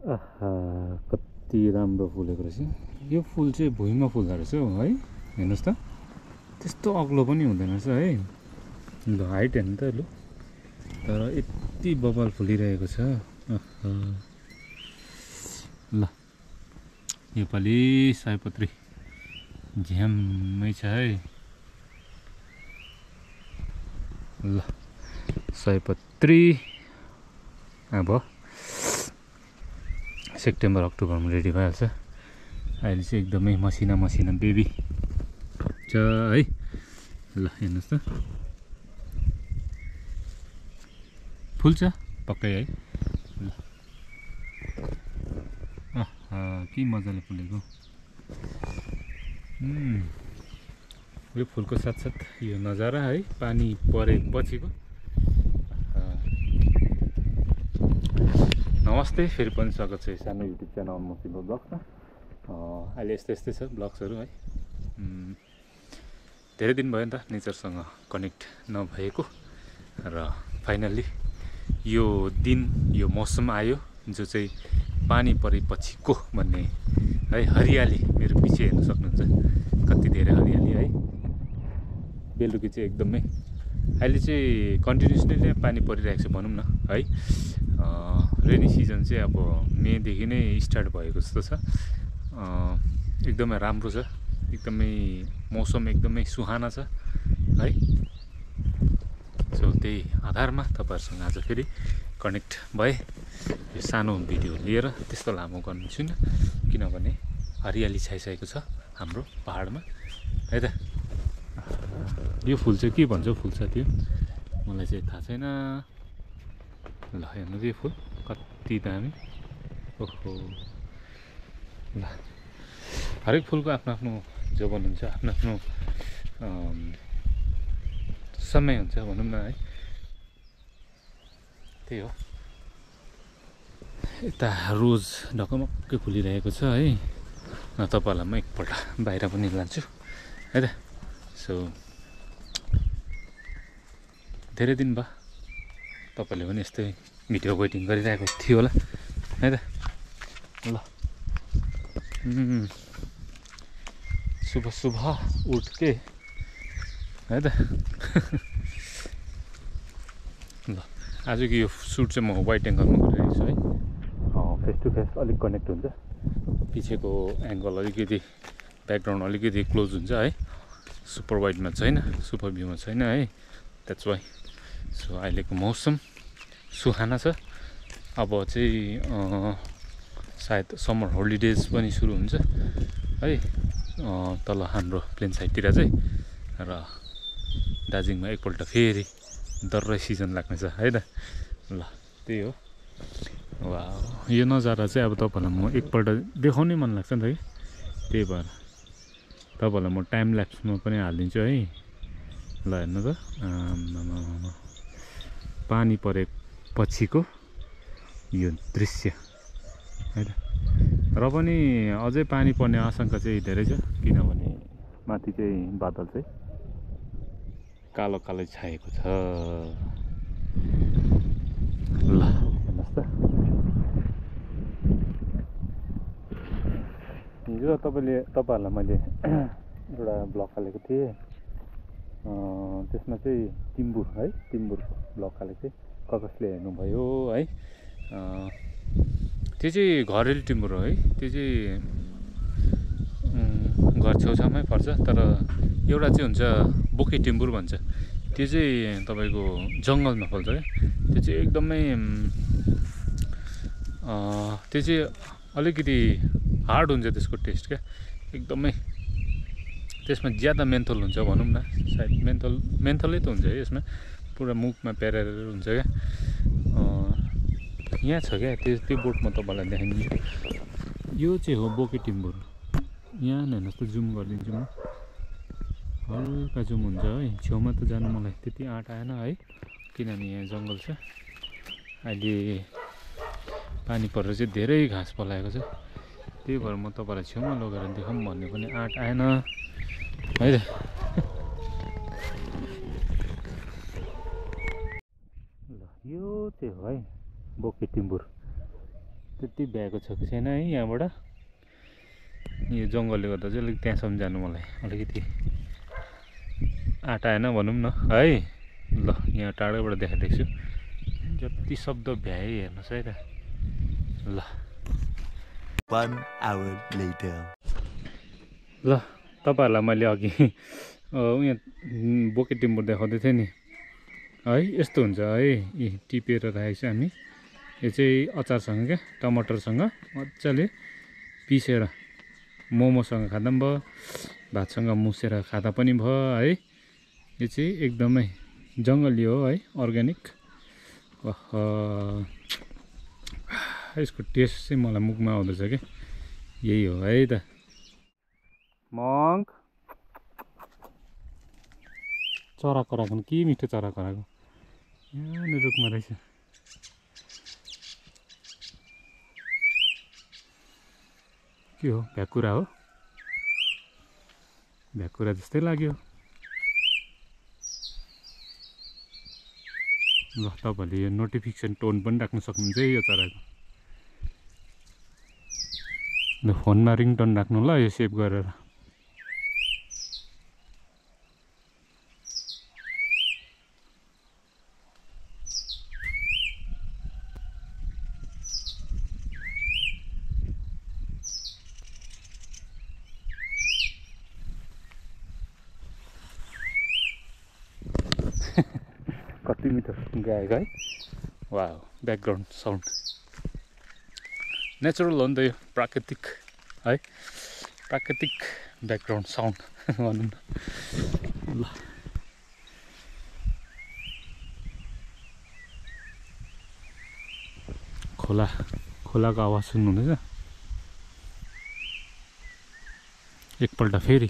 आहा कति राम्रो फुलेको रहेछ। यो फुल चाहिँ भुइँमा फुल्दो रहेछ हौ है, हेर्नुहोस् त, त्यस्तो अग्लो पनि हुँदैन रहेछ है। ल हाइट हेर्नु त लु, तर यति बबाल फुलिरहेको छ। ल योपालि सयपत्री झ्याम्मै छ है। ल सयपत्री अब सेप्टेम्बर अक्टोबरमा रेडी भइहाल्छ। अहिले चाहिँ एकदमै मसिना मसिना बेबी छ है। ल हेर्नुहोस् त, फुल्छ पक्कै है। ल के मजाले फुलेको। यो फुलको साथसाथ यो नजारा है, पानी परेपछिको। नमस्ते, फेरि पनि स्वागत छ सानो युट्युब च्यानल मसिलो ब्लग्समा। अहिले यस्तै छ ब्लग्सहरू है। धेरै दिन भयो नि त नेचरसँग कनेक्ट नभएको, र फाइनल्ली यो दिन यो मौसम आयो जो चाहिँ पानी परेपछिको भन्ने है। हरियाली मेरो पछि हेर्न सक्नुहुन्छ, कति धेरै हरियाली है। बेलुकी चाहिँ एकदमै अहिले चाहिँ कन्टिन्युसली नै पानी परिरहेको छ भनौँ न है। रेनी सिजन चाहिँ अब मेदेखि नै स्टार्ट भएको जस्तो छ। एकदमै राम्रो छ, एकदमै मौसम एकदमै सुहाना छ है। सो त्यही आधारमा तपाईँहरूसँग आज फेरि कनेक्ट भए। यो सानो भिडियो लिएर त्यस्तो लामो गर्नु छुइनँ, किनभने हरियाली छाइसकेको छ हाम्रो पहाडमा है त। यो फुल चाहिँ के भन्छ फुल साथी, मलाई चाहिँ थाहा छैन। ल हेर्नु यो फुल कति दामी। ओहो ल, हरेक फुलको आफ्नो आफ्नो जोबन हुन्छ, आफ्नो आफ्नो समय हुन्छ भनौँ न है। त्यही हो, यता रोज ढकमक्कै फुलिरहेको छ है। तपाईँहरूलाई म एकपल्ट बाहिर पनि लान्छु है त। सो धेरै दिन भयो तपाईँले पनि यस्तै भिडियो वेटिङ गरिरहेको थियो होला है त। ल सुबह सुबह उठ के है त। ल आजको यो सुट चाहिँ म वाइड एङ्गलमा गरिरहेको छु है। फेस टु फेस अलिक कनेक्ट हुन्छ, पछिको एङ्गल अलिकति ब्याकग्राउन्ड अलिकति क्लोज हुन्छ है। सुपर वाइडमा छैन, सुपर भ्यूमा छैन है, द्याट्स वाइ। सो अहिलेको मौसम सुहाना छ। अब चाहिँ सायद समर होलिडेज पनि सुरु हुन्छ है तल हाम्रो प्लेन साइडतिर चाहिँ। र दार्जिलिङमा एकपल्ट फेरि दर्रै सिजन लाग्नेछ है त। ल त्यही हो। वाह, यो नजारा चाहिँ अब तपाईँहरूलाई म एकपल्ट देखाउनै मन लाग्छ नि त कि, त्यही भएर तपाईँहरूलाई म टाइम ल्याप्समा पनि हालिदिन्छु है। ल हेर्नु त, पानी परेपछिको यो दृश्य है त। र पनि अझै पानी पर्ने आशंका चाहिँ धेरै छ, किनभने माथि चाहिँ बादल चाहिँ कालो कालो छाएको छ। ल हेर्नुहोस् त, हिजो तपाईँहरूलाई मैले एउटा ब्लग हालेको थिएँ, त्यसमा चाहिँ टिम्बुर है, टिम्बुरको ब्लग हालेको थिएँ। कसले हेर्नुभयो है। त्यो चाहिँ घरेलु टिम्बुर हो है। त्यो चाहिँ घर छेउछाउमै पर्छ, तर एउटा चाहिँ हुन्छ बोके टिम्बुर भन्छ, त्यो चाहिँ तपाईँको जङ्गलमा फल्छ क्या। त्यो चाहिँ एकदमै त्यो चाहिँ अलिकति हार्ड हुन्छ त्यसको टेस्ट क्या, एकदमै। त्यसमा ज्यादा मेन्थल हुन्छ भनौँ न, सायद मेन्थलै त हुन्छ है यसमा, पुरा मुखमा प्यारेर हुन्छ क्या। यहाँ छ क्या त्यो बोटमा तपाईँलाई देखाइदिन्छु। यो चाहिँ हो बोके टिम्बुर। यहाँ हेर्नुहोस् त, जुम गरिदिन्छु म, हल्का जुम हुन्छ है। छेउमा त जानु मलाई त्यति आँट आएन है, किनभने यहाँ जङ्गल छ। अहिले पानी परेर चाहिँ धेरै घाँस पलाएको छ, त्यही भएर म तपाईँलाई छेउमा लगेर देखाउँ भन्ने पनि आँट आएन है त। ल यो चाहिँ हो है बोके टिम्बुर। त्यति भ्याएको छ कि छैन है यहाँबाट यो जङ्गलले गर्दा चाहिँ अलिक त्यहाँसम्म जानु मलाई अलिकति आँट आएन भनौँ न है ल यहाँ टाढोबाट देखाइदिएको छु जति शब्द भ्याए हेर्नुहोस् है त ल 1 hour later ल तपाईँहरूलाई मैले अघि यहाँ बोके टिम्बर देखाउँदै थिएँ नि है यस्तो हुन्छ है यी टिपेर राखेको छ हामी यो चाहिँ अचारसँग क्या टमाटरसँग मजाले पिसेर मोमोसँग खाँदा पनि भयो भातसँग मुसेर खाँदा पनि भयो है यो चाहिँ एकदमै जङ्गली हो है अर्ग्यानिक यसको टेस्ट चाहिँ मलाई मुखमा आउँदैछ क्या यही हो है त मङ्क चरा कराएको के मिठो चरा कराएको यहाँ रुखमा रहेछ के हो भ्याकुरा हो भ्याकुरा जस्तै लाग्यो ल तपाईँहरूले यो नोटिफिकेसन टोन पनि राख्न सक्नुहुन्छ है यो चराको ल फोनमा रिङटोन राख्नु ल यो सेभ गरेर कति मिठो गाएको है वा ब्याकग्राउन्ड साउन्ड नेचुरल हो नि त यो प्राकृतिक है प्राकृतिक ब्याकग्राउन्ड साउन्ड भनौँ न ल खोलाको आवाज सुन्नुहुँदैछ एकपल्ट फेरि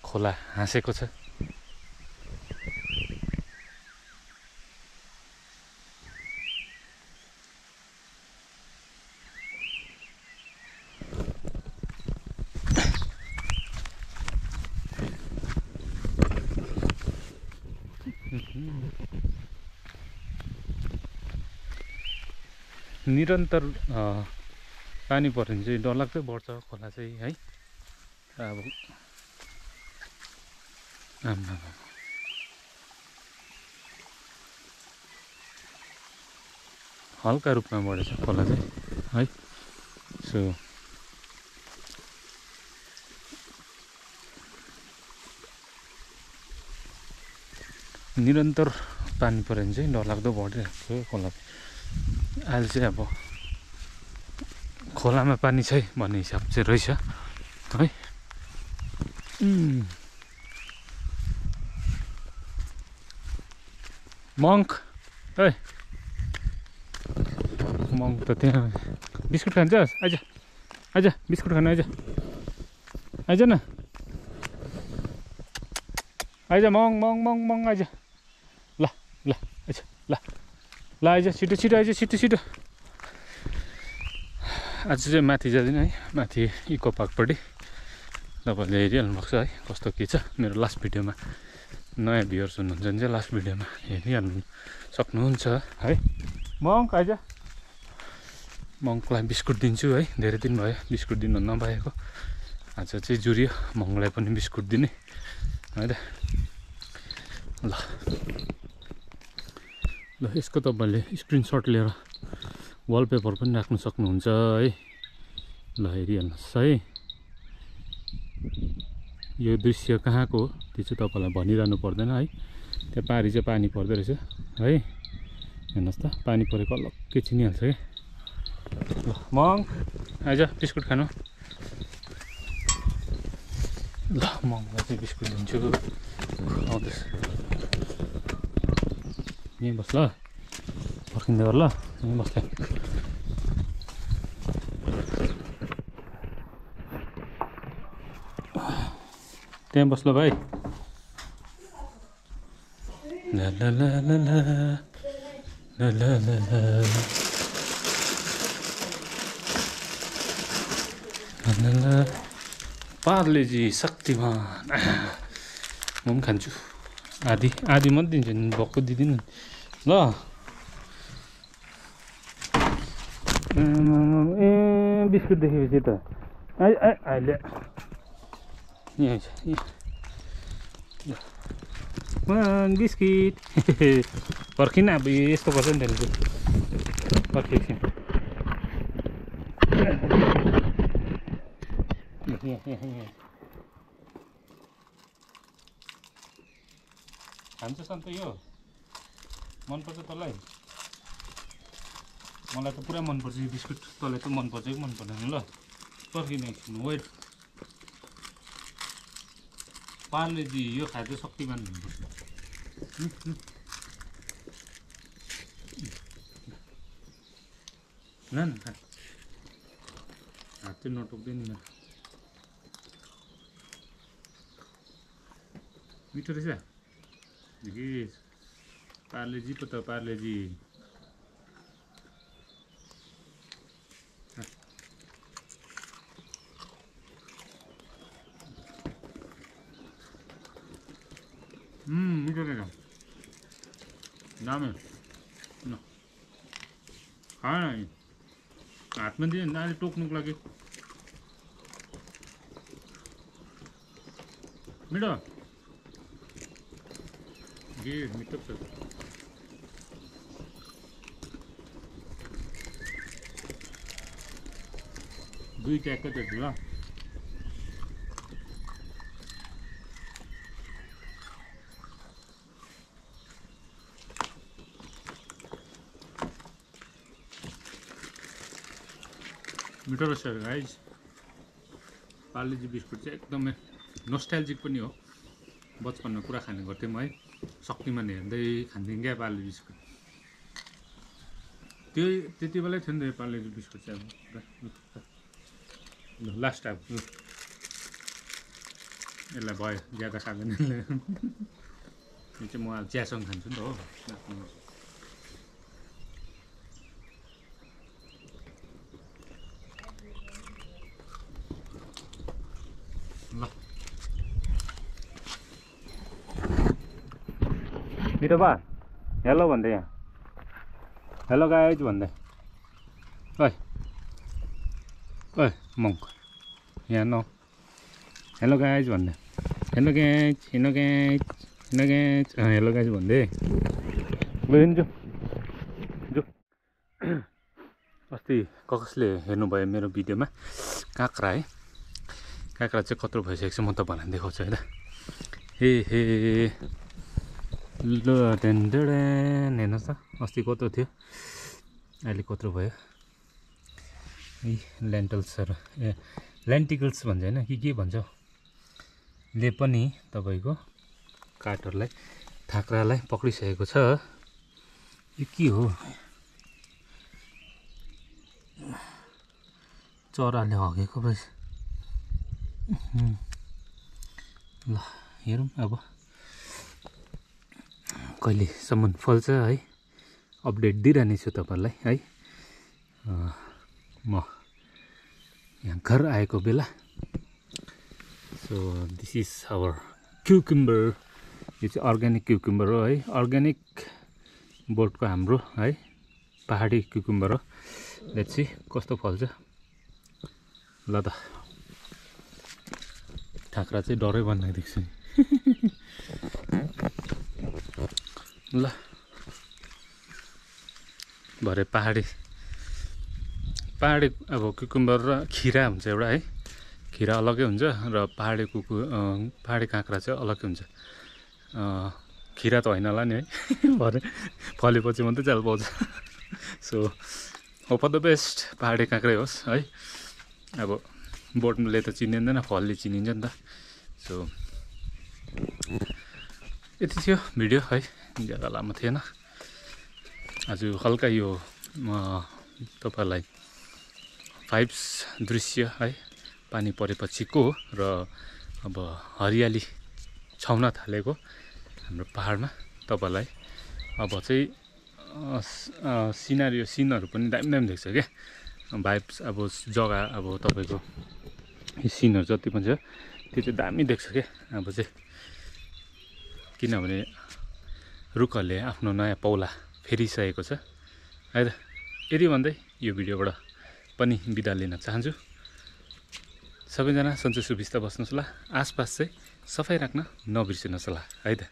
खोला हाँसेको छ निरन्तर पानी पर्यो भने चाहिँ डरलाग्दै बढ्छ खोला चाहिँ है अब हल्का रूपमा बढेछ खोला चाहिँ है सो निरन्तर पानी पर्यो भने चाहिँ डरलाग्दो बढिरहेको थियो खोला अहिले चाहिँ अब खोलामा पानी छ भन्ने हिसाब चाहिँ रहेछ है मङ्क है मङ्क त त्यहाँ बिस्कुट खान्छस् आइज आइज बिस्कुट खानु आइज आइज न आइज मङ मङ मङ मङ आइज ल ल आइज ल ल आइज छिटो छिटो आइज छिटो छिटो आज चाहिँ माथि जाँदैन है माथि इको पार्कपट्टि तपाईँहरूले हेरिहाल्नु भएको छ है कस्तो के छ मेरो लास्ट भिडियोमा नयाँ भ्युअर्स हुनुहुन्छ भने चाहिँ लास्ट भिडियोमा हेरिहाल्नु सक्नुहुन्छ है मङ्क आइज मङ्कलाई बिस्कुट दिन्छु है धेरै दिन भयो बिस्कुट दिनु नपाएको आज चाहिँ जुरियो मङ्कलाई पनि बिस्कुट दिने है त ल ल यसको तपाईँले स्क्रिनसट लिएर वालपेपर पनि राख्नु सक्नुहुन्छ है ल हेरिहाल्नुहोस् है यो दृश्य कहाँको हो त्यो चाहिँ तपाईँलाई भनिरहनु पर्दैन है त्यहाँ पारी चाहिँ पानी पर्दो रहेछ है हेर्नुहोस् त पानी परेको अलग्गै चिनिहाल्छ क्या ल मङ्क आइज बिस्कुट खानु ल मङ्कलाई चाहिँ बिस्कुट दिन्छु आउँदैछ यहीँ बस् ल पर्खिँदै गर ल यहीँ बस्दै त्यहाँ बस् ल भाइ ल ल ल ल ल ल ल ल ल पार्लेजी शक्तिमान म पनि खान्छु आधी आधी मात्रै दिन्छु भक्कु दिँदिनँ ल ए बिस्कुट देखेपछि त अहिले यहाँ बिस्किट पर्खिन अब यस्तो गर्छ नि त्यसले पर्खेको खान्छ सन्त यो मनपर्छ तँलाई मलाई त पुरा मनपर्छ यो बिस्कुट तँलाई त मनपर्छ कि मन पर्दैन ल पर्खिन एकछिन वेट पार्लेजी यो खाँदा शक्तिमान हुनुपर्छ न हात चाहिँ नटोक्दैन नि मिठो रहेछ कि पार्लेजी पो त पार्लेजी मिठो रहेछ दामी न खाएन हातमा दियो नानी टोक्नुको लागि मिठो के मिठो छ दुई ट्याक्कै त ल मिठो रहेछ गाइज पार्लेजी बिस्कुट चाहिँ एकदमै नोस्टाल्जिक पनि हो बचपनमा पुरा खाने गर्थेँ म है शक्तिमान हेर्दै खान्थेँ क्या पार्ले बिस्कुट त्यति बेलै थियो नि त पार्लेजी बिस्कुट चाहिँ अब लास्ट अब यसलाई भयो ज्यादा खाँदैन यो चाहिँ म अब चियासँग खान्छु नि त हो ल मिठो बा हेलो भन्दै यहाँ हेलो गाइज भन्दै ओइ ओइ मङ्क यहाँ न हेलो गाइज भन्दै hello guys hello guys hello guys hello guys भन्दै ल जो जो अस्ति कसले हेर्नुभयो मेरो भिडियोमा काँक्रा है काँक्रा चाहिँ कत्रो भइसकेको छ म तपाईँलाई देखाउँछु है त हे ल टेन्डेन हेर्नुहोस् त अस्ति कत्रो थियो अहिले कत्रो भयो है लेन्टल्सहरू ए लेन्टिकल्स भन्छ होइन के भन्छ ले पनि तपाईँको काठहरूलाई थाक्रालाई पक्रिसकेको छ यो के हो चराले हगेको भएछ ल हेरौँ अब कहिलेसम्म फल्छ है अपडेट दिइरहने छु तपाईँलाई है म यहाँ घर आएको बेला सो दिस इज आवर क्युकुम्बर यो चाहिँ अर्ग्यानिक क्युकुम्बर हो है अर्ग्यानिक बोटको हाम्रो है पहाडी क्युकुम्बर हो लेट्स सी कस्तो फल्छ ल त थाक्रा चाहिँ डरै बनाइदिएको छु ल भरे पहाडी अब कुकुम्बर र खिरा हुन्छ एउटा है खिरा अलग्गै हुन्छ र पहाडी काँक्रा चाहिँ अलग्गै हुन्छ खिरा त होइन होला नि है भरे फलेपछि मात्रै चाल पाउँछ so hope for the best पहाडी काँक्रै होस् है अब बोटले त चिनिँदैन फलले चिनिन्छ नि त सो यति थियो भिडियो है ज्यादा लामो थिएन आज हल्का यो तपाईँलाई भाइब्स दृश्य है पानी परेपछिको र अब हरियाली छाउन थालेको हाम्रो पहाडमा तपाईँलाई अब चाहिँ सिनहरू पनि दामी देख्छ क्या भाइब्स अब जग्गा अब तपाईँको सिनहरू जति पनि छ त्यो चाहिँ दामी देख्छ क्या अब चाहिँ किनभने रुखहरूले आफ्नो नयाँ पौला फेरिसकेको छ है त यति भन्दै यो भिडियोबाट पनि बिदा लिन चाहन्छु। सबैजना सन्चै सुविस्ता बस्नुहोस् होला। आसपास चाहिँ सफाइ राख्न नबिर्सिनुहोस् होला है त।